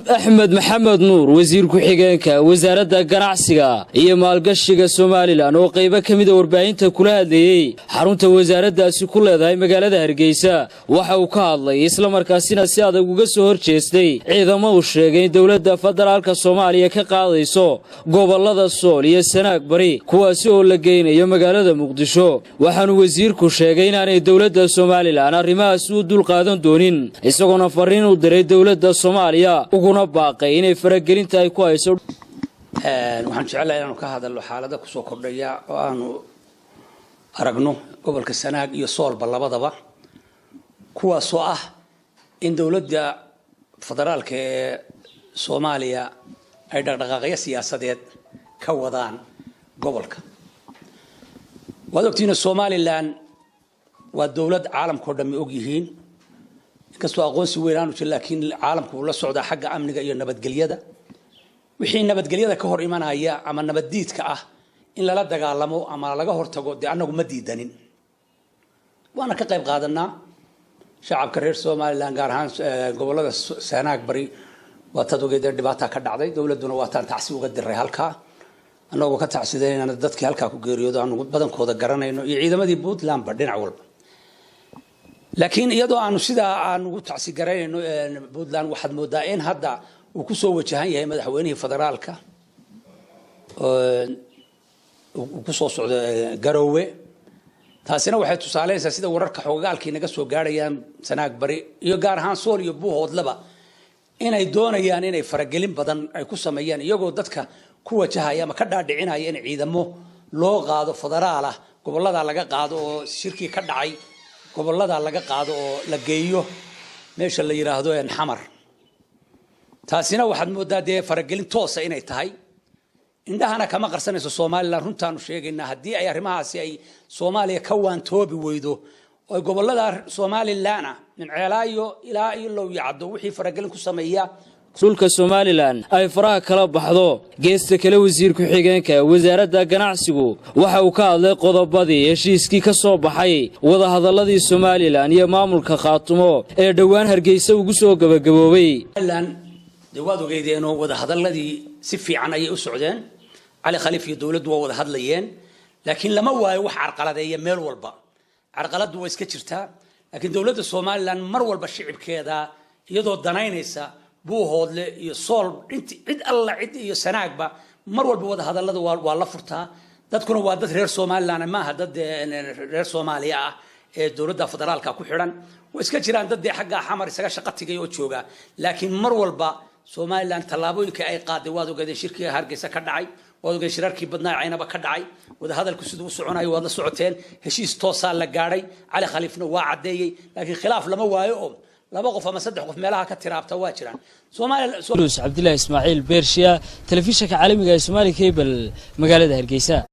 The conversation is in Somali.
Axmed Maxamed Nuur, wasiir ku-xigeenka wasaaradda ganacsiga iyo maalgashiga Somalilan, oo qaybo ka mida warbaahinta kula hadlayey xarunta wasaaraddaasi ku leedahay magaalada Hargeysa, waxa uu ka hadlay islamarkaasina si adag uga soo hor jeestay ciidamo uu sheegay in dowladda federaalka Soomaaliya ka qaadayso gobollada Sool iyo Sanaag Bari, kuwaasi oo la geynayo magaalada Muqdisho. Waxaanu wasiirku sheegay inaanay dowladda Somalilan arrimahaasi u dulqaadan doonin, isagoona fariin u diray dowladda Soomaaliya uguna baaqay inay faragelinta ay ku hayso. Waxaan jecelahay inaanu ka hadalno xaalada kusoo kordhaya oo aanu aragno gobolka Sanaag iyo Soolba labadaba, kuwaasoo ah in dowladda federaalka ee Soomaaliya ay dhaqdhaqaaqyo siyaasadeed ka wadaan gobolka. Waad ogtihiin, Somalilan waa dowlad caalamkao dhammi og yihiin, inkastoo aqoonsi weyn aanu jir, laakiin caalamku uu la socdaa xagga amniga iyo nabadgelyada. Wixii nabadgelyada ka hor imanaya ama nabaddiidka ah in lala dagaalamo ama laga hortago, dee annagu ma diidanin, waana ka qayb qaadanaa. Shacabka reer Somalilan, gaar ahaan gobolada Sanaag Bari, waa tad ogeedeen dhibaataa ka dhacday. Dowladduna waataan tacsi uga diray halkaa, annagoo ka tacsidaynana dadkii halkaa ku geeriyoodo aanu badankooda garanayno iyo ciidamadii Puntlandba dhinac walba. Laakiin iyadoo aanu sidaa aan ugu tacsi garaynayno Puntland, waxaad moodaa in hadda uu kusoo wajahan yahay madaxweynihii federaalka, uu kusoo socdo Garoowe. Taasina waxay tusaaleynaysaa sida wararka xogagaalkii naga soo gaarhayaan Sanaag Bari iyo gaar ahaan Sool iyo Buuhoodlaba inay doonayaan inay faragelin badan ay ku sameeyaan, iyagoo dadka ku wajahaya ama ka dhaadhicinaya in ciidamo loo qaado federaal ah gobollada laga qaado, oo shirkii ka dhacay gobollada laga qaado oo la geeyo meesha la yidhaahdo Xamar. Taasina waxaad moodaa dee faragelin toosa inay tahay, indhahana kama qarsanayso Somalilan. Runtaanu sheegaynaa, haddii ay arrimahaasi ay Soomaaliya ka waantoobi weydo oo gobollada Somalilan ah min Ceelaayo ilaa iyo Lowyacaddo wixii faragelin ku sameeya dhulka Somalilan ay faraha kala baxdo. Geesta kale, wasiir ku-xigeenka wasaaradda ganacsigu waxa uu ka hadlay qodobadii heshiiskii ka soo baxay wadahadalladii Somalilan iyo maamulka Khaatumo ee dhowaan Hargeysa ugu soo gebagaboobay. Dee waad ogeydeenoo wadahadalladii si fiican ayay u socdeen. Cali Khaliif iyo dowladdu waa wada hadlayeen, laakiin lama waayo wax carqaladeeya. Meel walba carqaladdu waa iska jirtaa, laakiin dowladda Somalilan mar walba shicibkeeda iyadoo danaynaysa, Buuhoodle iyo Sool, cid alla cid iyo Sanaagba, mar walba wada hadallada waa la furtaa. Dadkuna waa dad reer Somalilan, maaha dad reer Soomaaliya ah ee dowladda federaalka ku xidhan. Way iska jiraan dad dee xaggaa Xamar isaga shaqo tigay oo jooga, laakiin mar walba Somalilan tallaabooyinka ay qaaday waad ogeedeen. Shirkii Hargeysa ka dhacay waad ogeedeen, shirarkii badnaa Caynaba ka dhacay, wadahadalku siduu u soconayo waad la socoteen. Heshiis toosaa la gaadhay, Cali Khaliifna waa caddeeyey, laakiin khilaaf lama waayo oo laba qof ama saddex qof meelaha ka tiraabta waa jiraan. Cabdillahi Ismaaciil Beershiya, telefishinka caalamiga ee Somaali Cable, magaalada Hargeysa.